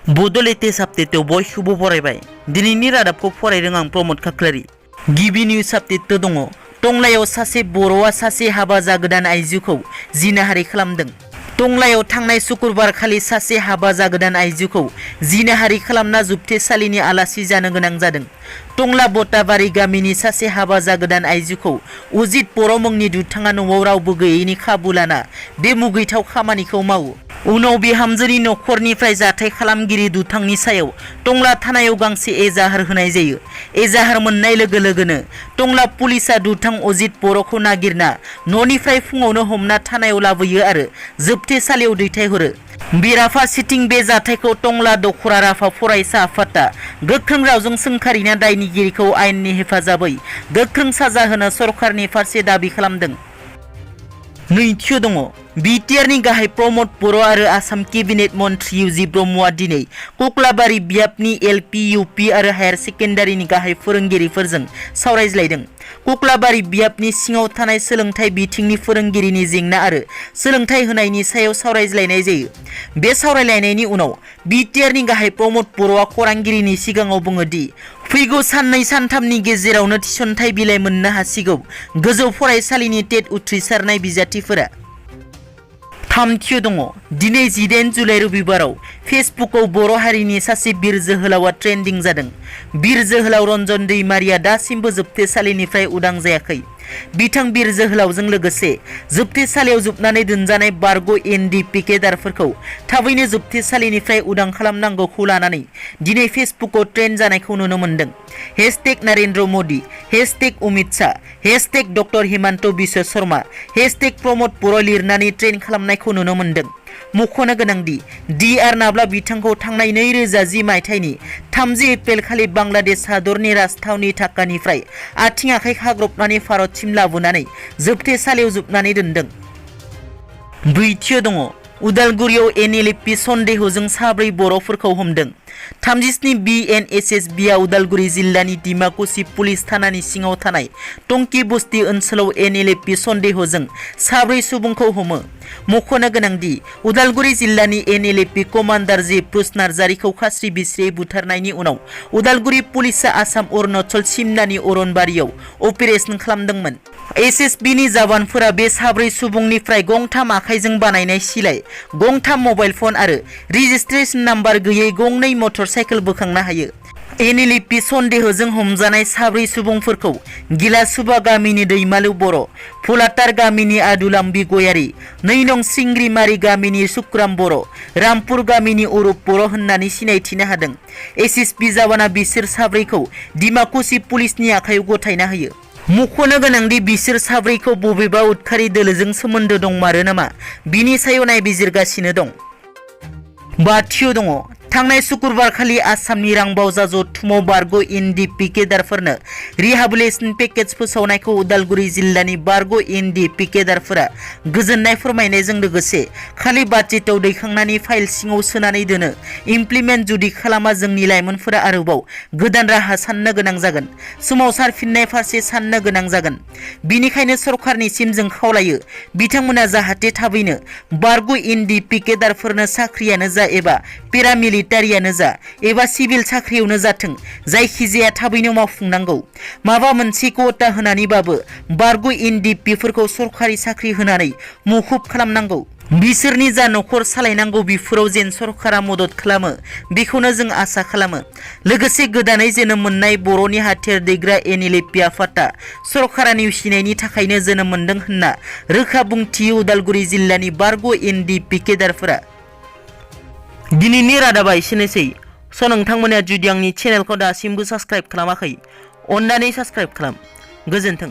बड' लेटेस्ट आपडेटआव बयखौबो बरायबाय। दिनैनि रादाबखौ फरायदों आं प्रमद खाख्लारि। गिबि निउज आपडेट दङ। टंलायाव सासे बर'आ सासे हाबा जागोदान आइजोखौ जिनाहारि खालामदों। टंलायाव थांनाय शुक्रबार खालि सासे हाबा जागोदान आइजोखौ जिनाहारि खालामना जोबथेसालिनि आलासि जानो गोनां जादों। टंला बटाबारि गामिनि सासे हाबा जागोदान आइजोखौ अजित बर' मुंनि दुथाङा न'आव रावबो गैयैनि खाबु लाना बे मुगैथाव खामानिखौ मावो। उनाव बिहामजोनि न'खरनिफ्राय जाथाय खालामगिरि दुथांनि सायाव टंला थानायाव गांसे एजाहार होनाय जायो। एजाहार मोननाय लोगो लोगोनो टंला पुलिसा दुथां अजित बर'खौ नागिरना न'निफ्राय फुङावनो हमना थानायाव लाबोयो आरो जोबथेसालियाव दैथायहरो। बेराफारसेथिं बे जाथायखौ टंला दखरा राभा फरायसा आफादआ गोख्रों रावजों सोंखारिना दायनिगिरिखौ आयेननि हेफाजाबै गोख्रों साजा होनो सरकारनि फारसे दाबि खालामदों। नैथियाव दङ। बिटिआरनि गाहाय प्रमद बर' आरो आसाम केबिनेट मन्थ्रि इउजि ब्रह्मआ दिनै कक्लाबारि बियाबनि एलपि इउपि आरो हायार सेकेन्डारिनि गाहाय फोरोंगिरिफोरजों सावरायज्लायदों। कक्लाबारि बियाबनि सिङाव थानाय सोलोंथाइ बिथिंनि फोरोंगिरिनि जेंना आरो सोलोंथाइ होनायनि सायाव सावरायज्लायनाय जायो। बे सावरायलायनायनि उनाव बिटिआरनि गाहाय प्रमद बर'आ खौरांगिरिनि सिगाङाव बुङो दि फैगौ साननै सानथामनि गेजेरावनो थिसनथाइ बिलाइ मोननो हासिगौ गोजौ फरायसालिनि टेट उथ्रिसारनाय बिजाथिफोरा। थामथियाव दङ। दिनै 18 जुलाइ रबिबाराव फेसबुकआव बर' हारिनि सासे बिर जोहोलावा ट्रेन्डिं जादों। बिर जोहोलाव रन्जन दैमारिया दासिमबो जोबथेसालिनिफ्राय उदां जायाखै। बिथां बिर जोहोलावजों लोगोसे जोबथेसालियाव जोबनानै दोनजानाय बारग' एनडिपि केडारफोरखौ थाबैनो जोबथेसालिनिफ्राय उदां खालामनांगौखौ लानानै दिनै फेसबुकआव ट्रेन्ड जानायखौ नुनो मोन्दों। Hashtag Narendra Modi, hashtag Amit Shah, hashtag doctor Himanta Biswa Sharma, hashtag Pramod Boro' लिरनानै ट्रेन्ड खालामनायखौ नुनो मोन्दों। मख'नो गोनांदि डि.आर. नाब्ला बिथांखौ थांनाय 2010 मायथाइनि 30 एप्रिल खालि बांलादेश हादरनि राजथावनि ढाकानिफ्राय आथिं आखाइ खाग्रबनानै भारतसिम लाबोनानै जोबथेसालियाव जोबनानै दोनदों। ब्रैथियाव दङ। उदालगुरियाव एनएलएफि सन्देहजों 4 बर'फोरखौ हमदों। 37 बिएनएसएसबिआ उदालगुरि जिल्लानि डिमाकुसि पुलिस थानानि सिङाव थानाय टंकी बस्ती ओनसोलाव एनएलएफि सन्देहजों 4 सुबुंखौ हमो। मख'नो गोनांदि उदालगुरि जिल्लानि एनएलएफि कमान्डार जेफ्रुस नार्जारिखौ खास्रि बिस्रियै बुथारनायनि उनाव उदालगुरि पुलिसआ आसाम अरुणाचल सिमनानि अरनबारियाव अपारेशन खालामदोंमोन। एसएसबिनि जवानफोरा बे 4 सुबुंनिफ्राय गंथाम आखाइजों बानायनाय सिलाइ, गंथाम मबाइल फन आरो रेजिस्ट्रेशन नाम्बार गैयै गंनै मटर साइकेल बोखांनो हायो। एनएलएफि सन्देहजों हमजानाय 4 सुबुंफोरखौ गिलासुबा गामिनि दैमालु बर', फुलातार गामिनि आदुलाम्बि गयारि, 2 नं सिंग्रिमारि गामिनि सुक्राम बर', रामपुर गामिनि अरुप बर' होननानै सिनायथिनो हादों। एसएसबि जवाना बिसोर 4खौ डिमाकुसि पुलिसनि आखायाव गथायना होयो। मख'नो गोनांदि बिसोर 4खौ बबेबा उदखारि दोलोजों सोमोन्दो दंमारो नामा बिनि सायाव नायबिजिरगासिनो दं। बाथियाव दङ। थांनाय शुक्रबार खालि आसामनि रांबावजा जथुमाव बारग' एनडिपि केडारफोरनो रिहाबिलिटेसन पेकेज फोसावनायखौ उदालगुरि जिल्लानि बारग' एनडिपि केडारफोरा गोजोननाय फोरमायनायजों लोगोसे खालि बाजेटाव दैखांनानै फाइल सिङाव सोनानै दोनो। इमप्लिमेन्ट जुदि खालामा जोंनि लाइमोनफोरा आरोबाव गोदान राहा साननो गोनां जागोन, सोमावसारफिननाय फारसे साननो गोनां जागोन। बिनिखायनो सरकारनिसिम जों खावलायो बिथांमोना जाहाथे थाबैनो बारग' एनडिपि केडारफोरनो साख्रियानो जा एबा पेरामिलिटारियानो जा एबा सिभिल साख्रियावनो जाथों जायखिजाया थाबैनो मावफुंनांगौ। माबा मोनसे कोटा होनानैबाबो बारग' एनडिपिफोरखौ सरखारि साख्रि होनानै मुखुब खालामनांगौ। बिसोरनि जा न'खर सालायनांगौ बिफोराव जेन सरकारा मदद खालामो बेखौनो जों आसा खालामो। लोगोसे गोदानै जोनोम मोननाय बर'नि हाथियार दैग्रा एनएलएफि आफादआ सरकारा नेवसिनायनि थाखायनो जोनोम मोनदों होनना रोखा बुंथियो उदालगुरि जिल्लानि बारग' एनडिपि केडारफोरा। दिनैनि रादाबा एसेनोसै। नोंथांमोना जुदि आंनि चेनेलखौ दासिमबो साबस्क्राइब खालामाखै अन्नानै साबस्क्राइब खालाम। गोजोन्थों।